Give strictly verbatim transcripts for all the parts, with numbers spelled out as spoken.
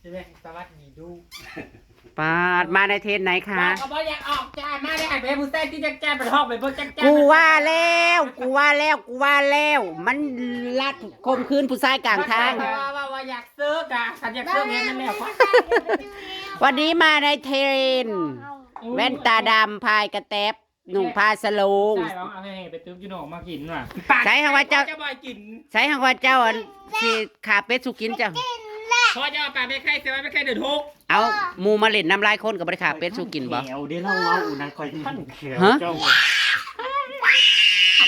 สวัสดีดู ปาดมาในเทรนไหนคะ ว่าก็บ่อยากออกจ้า มาได้หันไปให้ผู้ชายที่จักจ้าไปห้องไปเบิ่งจักจ้า กูว่าแล้ว กูว่าแล้ว กูว่าแล้ว มันลัดข่มขืนผู้ชายกลางทาง ว่าว่าว่าอยากเซิร์กอะ ฉันอยากเซิร์กเห็นมันแล้ว วันนี้มาในเทรน แว่นตาดำพายกระแตบ นุ่งผ้าสโลง ใช่แล้วเอาให้ไปตึกอยู่นอกมากินว่ะ ใช้คำว่าเจ้า เจ้าบ่อยกิน ใช้คำว่าเจ้าอันสิขาเป็ดสุกินเจ้า พ่อเจ้าเอาปลาไม่ไข่เสียไว้ไม่ไข่เดือดหก เอาหมู่มาเล่นน้ำลายคนก็บ่ได้ขาเป็ดสุกินบ่ แขวเด้เราเอาอุนันคอยขั้นแขว ฮะ เจ้า คน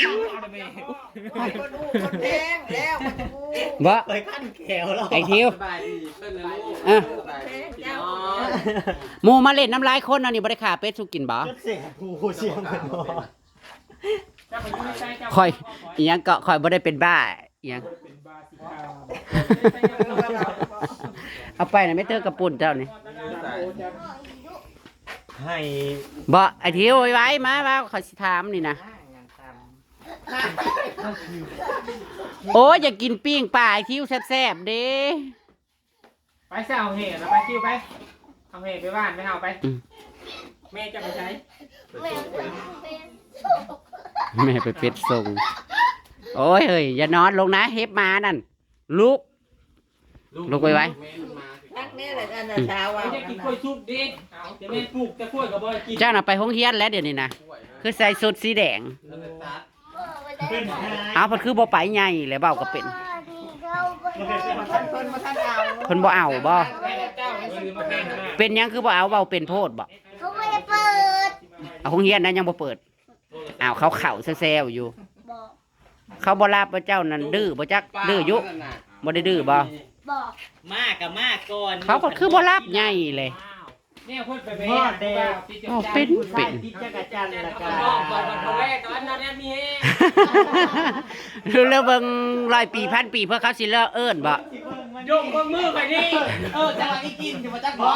อู้คนแพงแล้ว บ่ คอยขั้นแขวเรา ไอ้ทิว สบายดีเพื่อนนะลูก เออ สบายดีพี่น้อง หมู่มาเล่นน้ำลายคนอันนี้บ่ได้ขาเป็ดสุกินบ่ เสียผู้เสียงมันบ่ ข่อยอิหยังก็ข่อยบ่ได้เป็นบ้าอิหยัง เอาไปนะไม่เตอร์กระปุ่นเจ้านี่ ให้ บ่ไอ้ทิวไว้มาว่าเขาสิถามนี่นะ โอ้ยอยากกินปิ้งปลาไอ้ทิวแซ่บๆเด้ ไปซะเอาเหตุแล้วไปคิวไป เอาเหตุไปบ้านไม่เอาไป อืม แม่จะไปใช้ แม่ไปเป็ดส่ง โอ้ยเฮ้ยอย่านอนลงนะเห็บมานั่น ลุก ลุกไวๆ แม่มันมา นักแน่เลยอันน่ะเช้าอ่ะ ไม่ได้กินกล้วยสุกดิ เอาจะแม่ปลูกแต่กล้วยกับบ่อยกิน เจ้าน่ะไปโรงเรียนแล้วเดี๋ยวนี้นะ คือใส่ชุดสีแดง เออ เอาเพิ่นคือบ่ไปใหญ่แล้วเว้าก็เป็น เพิ่นบ่เอาบ่ เป็นหยังคือบ่เอา เว้าเป็นโพดบ่ เขาไม่ได้เปิด เอาโรงเรียนนั้นยังบ่เปิด อ้าวเขาเข้าแซวๆอยู่ บอก เขาบ่รับว่าเจ้านั่นดื้อบ่จัก ดื้ออยู่ บ่ได้ดื้อบ่ บอก มากับมาก่อน เขาก็คือบ่รับใหญ่เลย เนี่ยเพิ่นไปแม่ บ่แต่ ผู้บ่าวติดจักรจันทร์ เอาเป็น ผู้ชายติดจักรจันทร์แล้วก็ บอกบอกบอกบอกแรกตอนนั้นเนี่ยมีเฮ ดูแล้วเบิ่งร้อยปีพันปีเพื่อเขาสิเลิกเอิ้นบ่ ยกเบิ่งมือไปนี่ เออจังหวะนี้กินอยู่มาจักบ่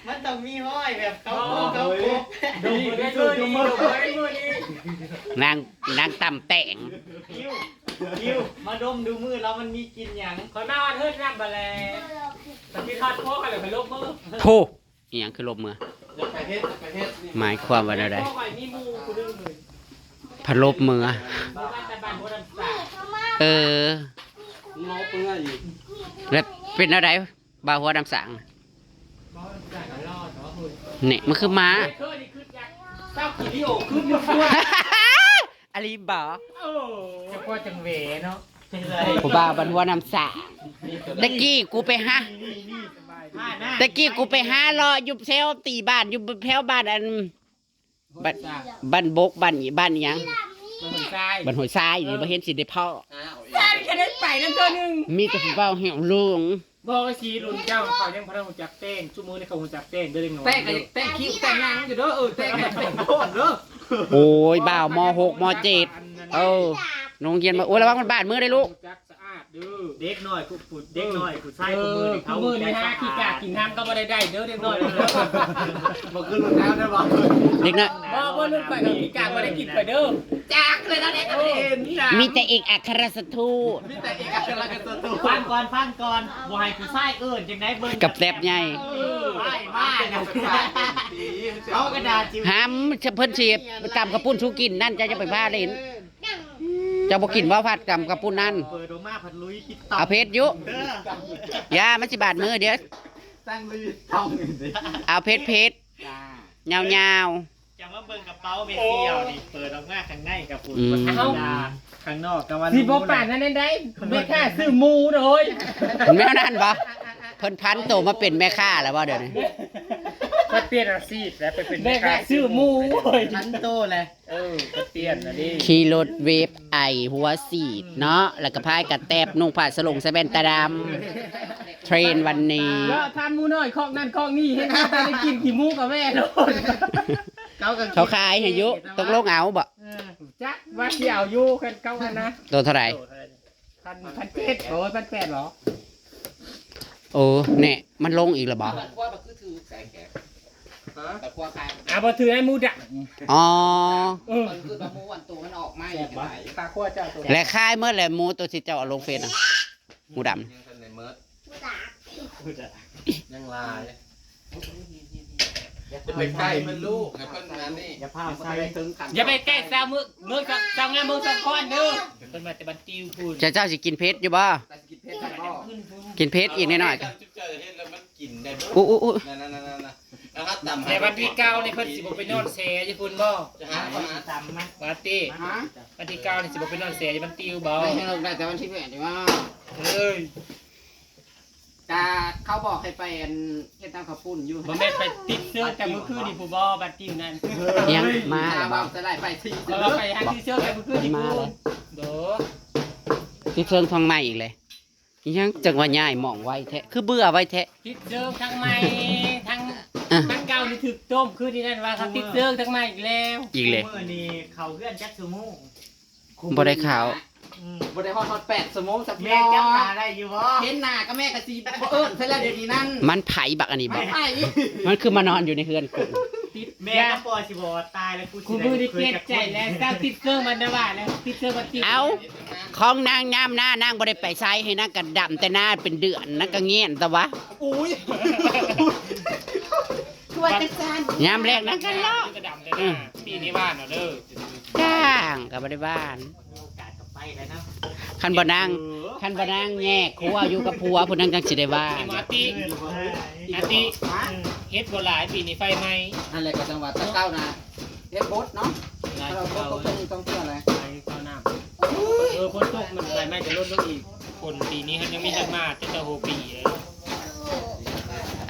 มันต้องมีห้อยแบบเขาโค้งเขาโค้ง ดมได้มือนี้ดมได้มือนี้ นางนางตำแต่ง คิวคิวมาดมดูมือเรามันมีกลิ่นหยัง คอยมาวันเฮือนน้ำบะแลแต่ที่ทอดโค้กอะไรไปลบมือ โธ่ อีหยังคือลบมือ อยากไปเฮ็ดอยากไปเฮ็ดนี่ หมายความว่าแนวใด โค้กไอ้นี่หมู่ผู้หนึ่งเลย พะลบมือ หมู่บ้านแต่บ้านหัวดำสา เออ ลบมืออีก แล้วเป็นแนวใดบ่าวหัวดำสาง หัวดำสาก็รอดเนาะเฮ้ย เนี่ยมันคือม้า เฮ้ยนี่คืออยากเศร้าขี้เดียวขึ้นมา อลีบ่ เออ จะพ่อจังเหวเนาะ ผู้บ่าวบ้านหัวน้ำสา ตะกี้กูไปหา ตะกี้กูไปหาเลาะอยู่แถวตีบ้านอยู่แถวบ้านอัน บ้าน บ้านบกบ้านอีบ้านอีหยัง มันใช่ บ้านห้วยทรายนี่บ่เห็นสิได้พ้อ อ้าว ฉันจะได้ไปนั่นตัวหนึ่ง มีแต่ผู้บ่าวแหวลุง บอกว่าสีรุ่นเจ้าเขายังพระหูจักแต้ง ชุมือในเขาหูจักแต้งเด้อเด็กน้อย แต้งกันแต้งคิ้วแต้งหยังอยู่เด้อ เออ แต้งกันแต้งโคตรเด้อ โอ้ย บ่าว ม.หก ม.เจ็ด เออ โรงเรียนมา โอ้ย ระวังมันบาดมือได้ลูก จักสะอาดเด้อ เด็กน้อยผู้ผู้เด็กน้อยผู้ชาย เออ ผู้มือนี่เขา ผู้มือนี่ฮะ ขี้กากินน้ำก็บ่ได้ได้เด้อเด็กน้อยเด้อ บ่คือรุ่นแล้วได้บ่ เด็กน้อย บ่บ่รุ่นไปกับขี้กาบ่ได้กินไปเด้อ จักเลยนะเนี่ย เออ มีแต่เอกอัครราชทูต มีแต่เอกอัครราชทูต ฟังก่อนฟังก่อน บ่ให้ผู้ชายเอิ้นจังได๋เบิ่ง กับแตบใหญ่ เออ ไปมาเนี่ย เขากระดาษจิ๋ว หามเพิ่นสิตำข้าวปุ้นสู่กินนั่น เจ้าจะไปพาเล่น เจ้าบ่กินบ่ ผัดตำข้าวปุ้นนั่น เปิดออกมาผัดลุยติดต่อ เอาเผ็ดอยู่ เด้อ อย่า มันสิบาดมือเด้อ ตั้งลุยต้อง เอาเผ็ดๆ จ้า ยาวๆ จะมาเบิ่งกระเป๋าเมเซียวนี่ เปิดออกมาข้างในกับผม อืม บ่ธรรมดา ข้างนอกก็ว่า สิบ่ปานนั้นได้ แม่ค้าซื้อหมูเด้อเฮ้ย แม่นั่นบ่ เพิ่นผันตัวมาเป็นแม่ค้าแล้วบ่เดี๋ยวนี้ มาเปลี่ยนอาชีพแล้วไปเป็นแม่ค้าซื้อหมูเฮ้ย ผันตัวเลย เออ ก็เปลี่ยนนะดิ ขี่รถเวฟไอหัวสีดเนาะ แล้วก็พายกระแตบนุ่งผ้าสลงใส่แว่นตาดำ เทรนวันนี้ เลาะทานหมูน้อยคอกนั่นคอกนี่ เห็นว่าจะได้กินขี้หมูกับแม่โลด เขาก็ เขาขายให้อยู่ ตกลงเอาบ่ เออ จักว่าสิเอาอยู่คันเขาอันนะ ตัวเท่าไหร่ พัน พันเจ็ด โอ้ย พันแปดเหรอ โอ้ เนี่ย มันลงอีกแล้วบ่ บักครัวบักคือถือใส่แขก ฮะ บักครัวขาย อ่ะบ่ถือให้หมูดัก อ๋อ เออ มันคือบักหมูอันตัวมันออกมาอย่างไร ปลาครัวเจ้าตัว และขายเมื่อแหละหมูตัวที่เจ้าเอาลงเฟซน่ะ หมูดำ ยังทันได้เมิด ยังหลาย อย่าไปใกล้มันลูก ให้เพิ่นอันนี้ อย่าพาใส่ อย่าไปใกล้สาวเมือง เมืองสาว สาวงามเมืองสาครเด้อ เพิ่นมาแต่บ้านติวพู้น เจ้า เจ้าสิกินเผ็ดอยู่บ่ ไปสิกินเผ็ดกันบ่ กินเผ็ดอีกหน่อยๆ เจ้าจุ๊บเจ้าเห็นแล้วมันกินได้บ่ อู้อู้อู้ นั่นๆๆๆ แล้วครับตำ แต่วันที่เก้านี่เพิ่นสิบ่ไปนอนแซอยู่พู้นบ่ จะหามาตำมา ว่าติ ฮะ วันที่เก้านี่สิบ่ไปนอนแซอยู่บ้านติวบ่ ไม่ให้เราได้แต่วันที่แปดดีว่า เอ้ย กะเขาบอกให้ไปอันเฮ็ดน้ำข้าวปุ้นอยู่ บ่แม่นไปติดเสื้อแต่มื้อคืนนี่ผู้บ่บัดติวนั่น ยังมา หา แล้วบ่ เว้าจะได้ไปสิ เออ ไปหาติดเสื้อแต่มื้อคืนนี่ มา ผู้ แล้ว โด ติดเสื้อทางในอีกเลย ยังจังว่าย้ายหม่องไว้แท้ คือเบื่อไว้แท้ ติดเสื้อทางใน ทาง อ่ะ ทางเก่านี่ถืกต้ม คืนนี้นั่นว่าเขาติดเสื้อทางในอีกแล้ว อีกเลย มื้อนี้เขาเฮือนจักชั่วโมง บ่ได้เข้า อืม บ่ได้ฮอด ฮอดแปดชั่วโมงสัก แม่ เนาะ จำหน้าได้อยู่บ่ เห็นหน้าก็แม่ก็สิบ่เอิ้นซะแล้วเดี๋ยวนี้นั่น มันไผบักอันนี้บ่ ไผ มันคือมานอนอยู่ในเฮือนกู ติด แม่ก็ปล่อยสิบ่ตายแล้วกูสิ กูมือได้เปลี่ยนใจแล้ว เจ้าติดเครื่องมันได้ว่าแล้ว ติดเครื่องมันติด เอ้า ของนางยามหน้านางบ่ได้ไปไสให้นางกะดำแต่หน้าเป็นเดือนนางกะเงี้ยนแต่ว่า อุ้ย คือว่าจังซั่น ยามแรกนางกะเลาะ กะดำแต่หน้า ปีนี้ว่าเนาะเด้อ จ้างก็บ่ได้บ้าน มีโอกาสก็ไปแล้วเนาะ คันบ่นาง เออ คันบ่นางแยกครัวอยู่กับผัวผู้นั้นจังสิได้ว่า ไอ้หมอติ อาติ เฮ็ดบ่หลายปีนี้ไฟไหม้ นั่นแหละก็จังหวัดตะเก้านะ เฮ็ดบดเนาะ หลาย เราบดก็เป็นต้องเพื่ออะไร หลายข้าวน้ำ เออ ฝนตกมันไฟไหม้จะลดลงอีก ฝนปีนี้มันยังมีจักมาแต่จะโหปีเลย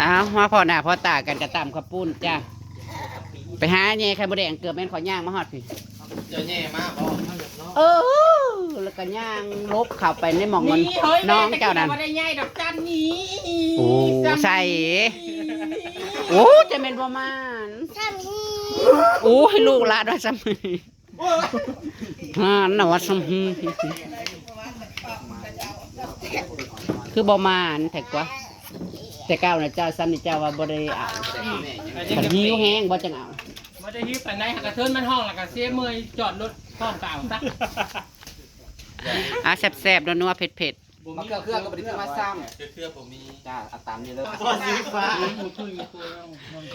อ้าว มาพอหน้าพอตากันกะตำข้าวปุ้นจ้ะ ไปหาแย่ไข่มดแดงเกือบแม่นขอย่างมาฮอดพี้ เจ้าแย่มากบ่ เออ แล้วก็ย่างลบเข้าไปในหม่องมัน นี่เฮ้ย น้องเจ้านั่น แม่ตะกี้บ่ได้ใหญ่ดอกจันนี่ โอ้ จันนี่ ใส่ โอ้ จะแม่นบ่มาน ซ้ำนี่ โอ้ ให้ลูกหลานว่าซ้ำนี่ โอ้ย อ่า น่ะว่าซ้ำนี่ คือบ่มานแท้กว่า แต่เก่านะเจ้าซ้ำนี่เจ้าว่าบ่ได้เอา อืม คันหิวแฮงบ่จังเอา บ่ได้หิวปานใด หากระเทินมันฮ้องแล้วก็เสียเมื่อยจอดรถพร้อมก็เอาซะ อ่ะ แซ่บๆ นัวๆ เผ็ดๆ บ่มี มะเขือเคืองก็บ่ได้ถือมาซ้ำ เขือเคืองบ่มี จ้า เอาตามนี้เลย ปอสีฟ้า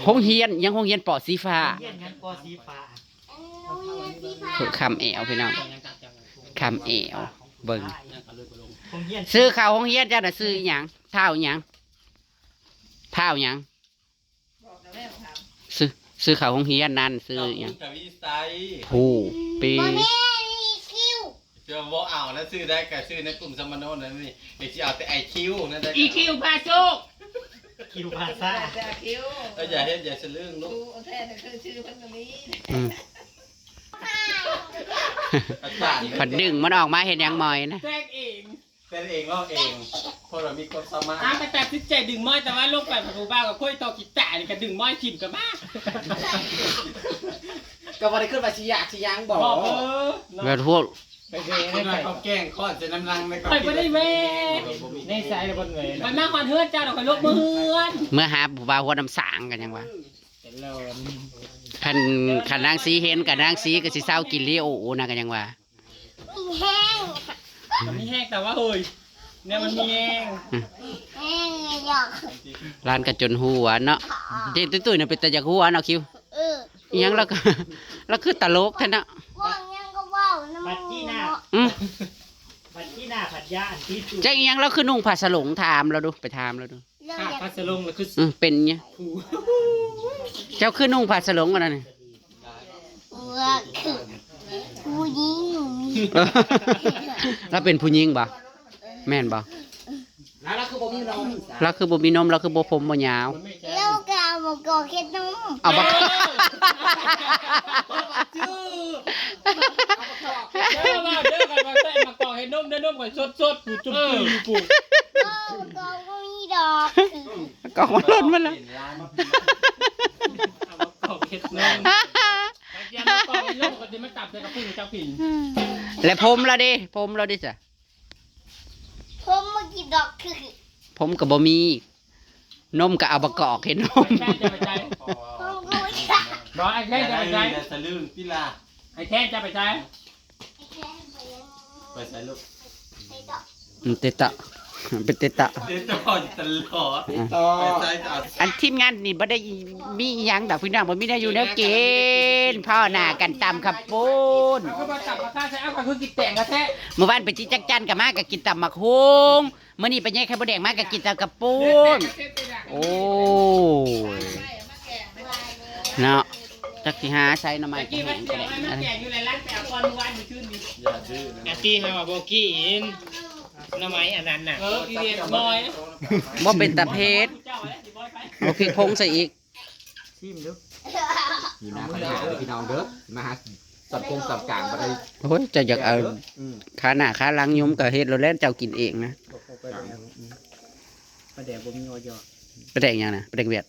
โรงเรียนยังโรงเรียนปอสีฟ้า โรงเรียนยังปอสีฟ้า คือคำแอวพี่น้อง คำแอว เบิ่ง โรงเรียน ซื้อข้าวโรงเรียนเจ้าน่ะซื้อหยัง ท้าวหยัง ท้าวหยัง ซื้อ ซื้อข้าวโรงเรียนนั่นซื้อหยัง เจ้าคุณทวีไซ โอ้ ปี บ่แม่น อีคิว เจ้าบ่เอานะ ซื้อได้ก็ซื้อในกลุ่มสัมมโนนั่นนี่ เดี๋ยวสิเอาแต่ไอคิวนั่นได้ อีคิวพาโชค คิวพาซ่า จ้าคิว เออ อย่าเฮ็ด อย่าสะลึงลูก คิวแท้ๆ คือชื่อเพิ่นก็มี อืม อาจารย์ ผัดดึงมันออกมาเห็นยังมอยนะ แจ้งเอง เป็นเองเล่าเอง เพราะเรามีความสามารถ อ้าว ไปตัดสินใจดึงมอย แต่ว่าลงไปผู้บ่าวกับค่อยต่อกีตาร์นี่ก็ดึงมอยถิ่มกลับมา ก็บ่ได้ขึ้นมาสิอยากสิยังบอก บอกเออ แบบพวก ไปเว คนนั้นเขาแกล้งคลอดใส่น้ำรังใน ไปบ่ได้เว ในสายเลยบ่เหนื่อย ไปมาก่อนเฮือนเจ้า เดี๋ยวค่อยลบมือเฮือน เมื่อหาผู้บ่าวหัวน้ำสางกันยังวะ เป็นลม คัน คันนางสีเห็นกับนางสีก็สิเศร้ากินลีโอนะกันยังวะ มีแห้ง มันมีแห้งแต่ว่าเฮ้ย เนี่ยมันมีแห้ง แห้งเลยอ่ะ ร้านกะจนหัวเนาะ เจ๊ตุ้ยๆ เนี่ยเป็นตาอยากหัวเนาะคิว เออ อิหยังเราก็ เราคือตลกแท้เนาะ ว่าอิหยังก็เว้านะ บัดกี้หน้า อืม บัดกี้หน้าผัดยาอันที่สุด จักอิหยังเราคือนุ่งผ้าสลง ถามเราดู ไปถามเราดู เราอยาก ผ้าสลงแล้วคือ อืม เป็นไง ผู้ เจ้าคือนุ่งผ้าสลงอันนั้นน่ะ ว่าคือผู้หญิง เราเป็นผู้หญิงบ่ แม่นบ่ แล้วเราคือบ่มีนม เราคือบ่มีนม เราคือบ่ผมบ่ยาว แล้วก็เอามากอกเฮ็ดนม เอาบัก เด้อมาเด้อกันมาใส่มากอกเฮ็ดนม เด้อนมก่อนสดๆ ผู้จุ่ม เออ อยู่ผู้ เอามากอกบ่มีดอก กอกมันหล่นมาแล้ว เอามากอกเฮ็ดนม เตรียมมากอกเฮ็ดนมก็สิมาตับใส่กระปุกเจ้าผิน และผมละเด้ ผมละเด้จ้ะ ผมบ่กินดอกคือ ผมก็บ่มี นมก็เอาบักกอกเฮ็ดนม แค่จะไปใจ ผมก็บ่อยาก บ่ไอ้แค่จะไปใจ อย่าสะลึงพี่ล่ะ ไอ้แค่จะไปใจ ไปใส่ลูก ไปต่อ อืม ติดต่อ เป็นเตะตะ เดี๋ยวจะผ่อนตลอด ต่อ ไปใช้เอา อันทีมงานนี่บ่ได้มีอีหยังดอกพี่น้อง บ่มีแนวอยู่แนวกิน พ่อหน้ากันตำข้าวปุ้น ก็มาตับมาข้าใช้เอาก็คือกินแต่งกระแทะ เมื่อวานไปที่จักจันก็มาก็กินตำหมากฮุง มื้อนี้ไปแย่ไข่มดแดงมาก็กินตำข้าวปุ้น โอ้ย เนาะ จักสิหาใส่หน่อไม้ ตะกี้ แห้ มาง แจ ก็ ก ได้ มาแจกอยู่หลายร้านแต่เอาก่อนเมื่อวานมื้อคืนนี้ อย่าซื้อนะ อาตีหาว่าบอกกี้อินน้ำไม้อันนั้นน่ะ เอออีเดียบอย บ่เป็นตาเพชร เจ้าแล้วสิบอยไป เอาพริกผงใส่อีก ชิมดูนี่นะพี่น้องเด้อพี่น้องเด้อมาหาสอบคงสอบกลางบ่ได้ โอ้ยเจ้าอยากเอา อืม ขาหน้าขาหลังยุ้มก็เฮ็ดโลดแล้วเจ้ากินเองนะ ประแดกบ่มีออย ปลาแดกหยังนะปลาแดกเวียด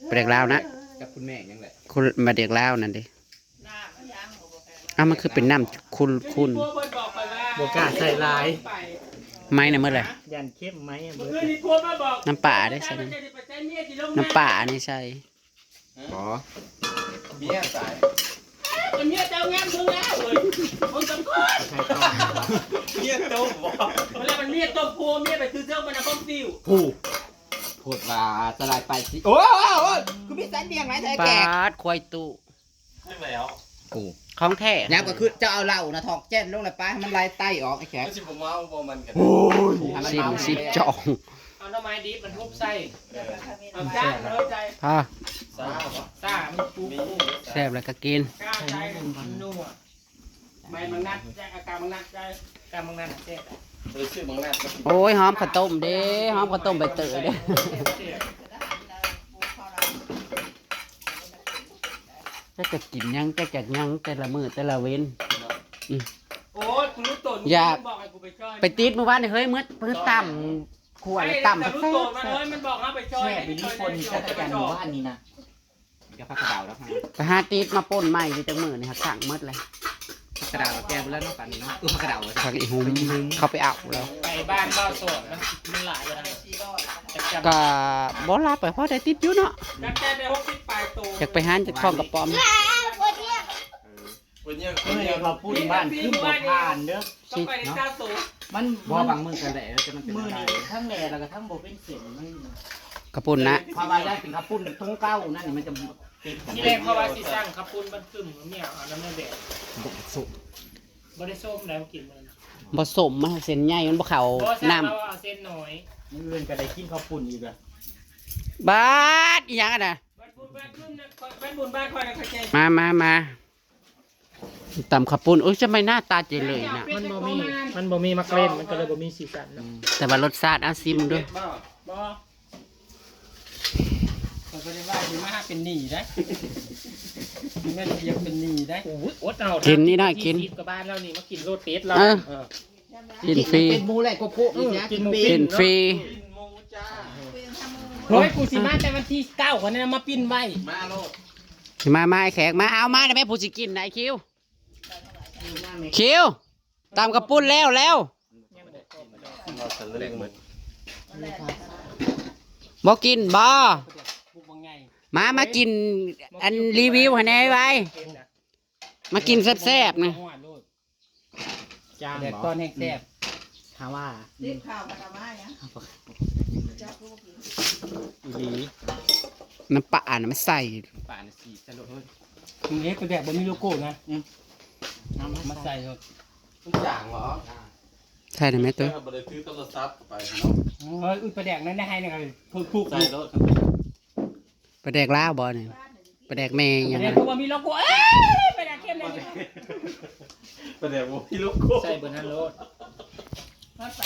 ปลาแดกลาวนะ กับคุณแม่ยังแหละ คุณปลาแดกลาวนั่นเด้อ้าวมันคือเป็นน้ำคุณคุณ พวกเพิ่นบอกไปว่า บ่กล้าใส่หลาย ไม้นะเมื่อไหร่ ยันเข้มไหมอะ เมื่ เบิ อ ร์ด คืนนี้พวกมาบอก น้ำปลาได้ใส่น้ำ จะไปใช้เมียที่โรงงาน น้ำปลานี่ใส่ บ่ เมียสาย เป็นเมียเจ้างามเพิ่งแล้วเว้ยคนสำคัญ ใช่ต้อง เมียโตบอก เวลามันเมียต้มโพเมียไปซื้อเสื้อมันนะบ้องฟิว ผู้โพดว่าสลายไปสิโอ้ยโอ้ยโอ้ยคือมีสันเดี่ยงไหนเธอ ปา แก่ ดควายตุ ใช่แล้ว โอ้ ของแท้ ยับก็คือจะเอาเหล้านะถอกแจ้นลงเลยไปให้มันไหลไตออกไอ้แขก ก็สิผมว่าบ่มันกัน โอ้ยให้มัน สิม เมา สิจ่อง เอาน้ำไม้ดิบมันทุบใส่ เอาจ้างเลยใจ อ่ะ ซ่าบ่ ซ่ามันปุ๊บ มี แซ่บแล้วก็กิน กล้าใจมันนัว ใบมังนัดใจอาการมังนัดใจ กำมังนั่นน่ะแซ่บอะ ไปซื้อมังนัดมากิน โอ้ยหอมข้าวต้มเด้หอมข้าวต้มใบเตยเด้ จักจะกินหยังจักจะหยังแต่ละมื้อแต่ละเว้น โอ้ยกูรู้ตัว อยาก บอกให้กูไปช่วย ไปติดเมื่อวานนี่เฮ้ยเมื่อเพิ่งต่ำขวดแล้วต่ำ แต่ ก็ รู้ แซ่ ตัว บ มาเลยมันบอกให้ไปช่วย แช่ไปนี่คนจักรจันทร์หมู่บ้านนี่นะ ไปหาติดมาป่นใหม่อยู่จังมื้อนี่หักสั่งหมดเลย ผักกระดาวแกงไปแล้วเนาะปันนี้เนาะเออผักกระดาว ผักอีหุ่มเขาไปเอาแล้ว ไปบ้านเบ้าโสดมันมันหลายเลยนะจักจัน ก็บ่รับไปเพราะได้ติดอยู่เนาะ นักแกไปหกสิบปลายโต อยากไปหาจักของกระป๋อม วันนี้ เฮ้ยเขาพูดบ้านคือบ่ผ่านเด้อ ต้องไปในเจ้าโต มัน บ่ มัน บางมื้อก็แหละแล้วจะมันเป็น มือ อะไร นี่ทั้งแหล่แล้วก็ทั้งบ่เป็นเส้นมัน กระปุ่นนะ พอว่าได้เป็นข้าวปุ้นทั้งเก้านั่นนี่มันจะติดกัน ที่แรกเพราะว่าสิสั่งข้าวปุ้นมันขึ้นมันเนี่ยเอาน้ำมันแดด บ่สุก บ่ได้ส้มแล้วกินมัน บ่สมมาเส้นใหญ่มันบ่เข้า เพราะว่าสั่ง น้ำ เราเอาเส้นน้อย มื้ออื่นก็ได้กินข้าวปุ้นอีกอะ บาดอีหยังอะนะ บ้านบุญบ้านขึ้นนะบ้านบุญบ้านคอยนะคอยแก มามามาตำข้าวปุ้นโอ้ยจะไม่หน้าตาเจเลยนะ มันบ่มีมันบ่มีมะเกรนมันก็เลยบ่มีสีสันเนาะ แต่ว่ารสชาติอาซิมด้วย บ่เขาก็ได้ว่าสิมาเป็นหนี้ได้แม่นสิอยากเป็นหนี้ได้ โอ้ยอดเอา กินนี่ได้กิน สี่สิบกว่าบ้านแล้วนี่มากินโลดเป็ดเรา เออ เออ กินฟรี เป็นหมูแหละก็โพะนี่นะ กินหมู กินฟรี กินหมูจ้า เฮ้ยกูสิมาแต่วันที่เก้าคนนี้มาปิ้นไว้ มาโลด มามาไอ้แขกมาเอามาได้ไหมผู้สิกินนะไอ้คิว คิวตำข้าวปุ้นแล้วแล้ว เราจะเล่นมัน บ่กินบ่ บุกบังไง มามากินอันรีวิวให้แหน่ไว้ มากินแซ่บๆนะ จ้าง แดก บ่ ก้อนแห้งแซ่บ ถามว่า รีบข่าวมาทำไมอ่ะ อีหลี น้ำปลาอ่ะนะมันใส่ ป่านสี่สลด มึงเฮ็ดไปแบบบ่มีโลโก้นะ น้ำ มาใส่เลย ทุกอย่างเหรอ ใช่ไหมตัว บ่ได้ถือโทรศัพท์ไปเนาะ เฮ้ยอึดประแดกนั้นได้ให้เนี่ยถูกถูก ใส่รถ ปลาแดกลาวบ่เนี่ยปลาแดกแม่ ป ยัง ระแด ไง กกูบ่มีโลโก้เอ้ยประแดกเข้มเลย ประเดี๋ยวผมพี่ลูกโก้ ใส่เบอร์นั้นโลด มาใส่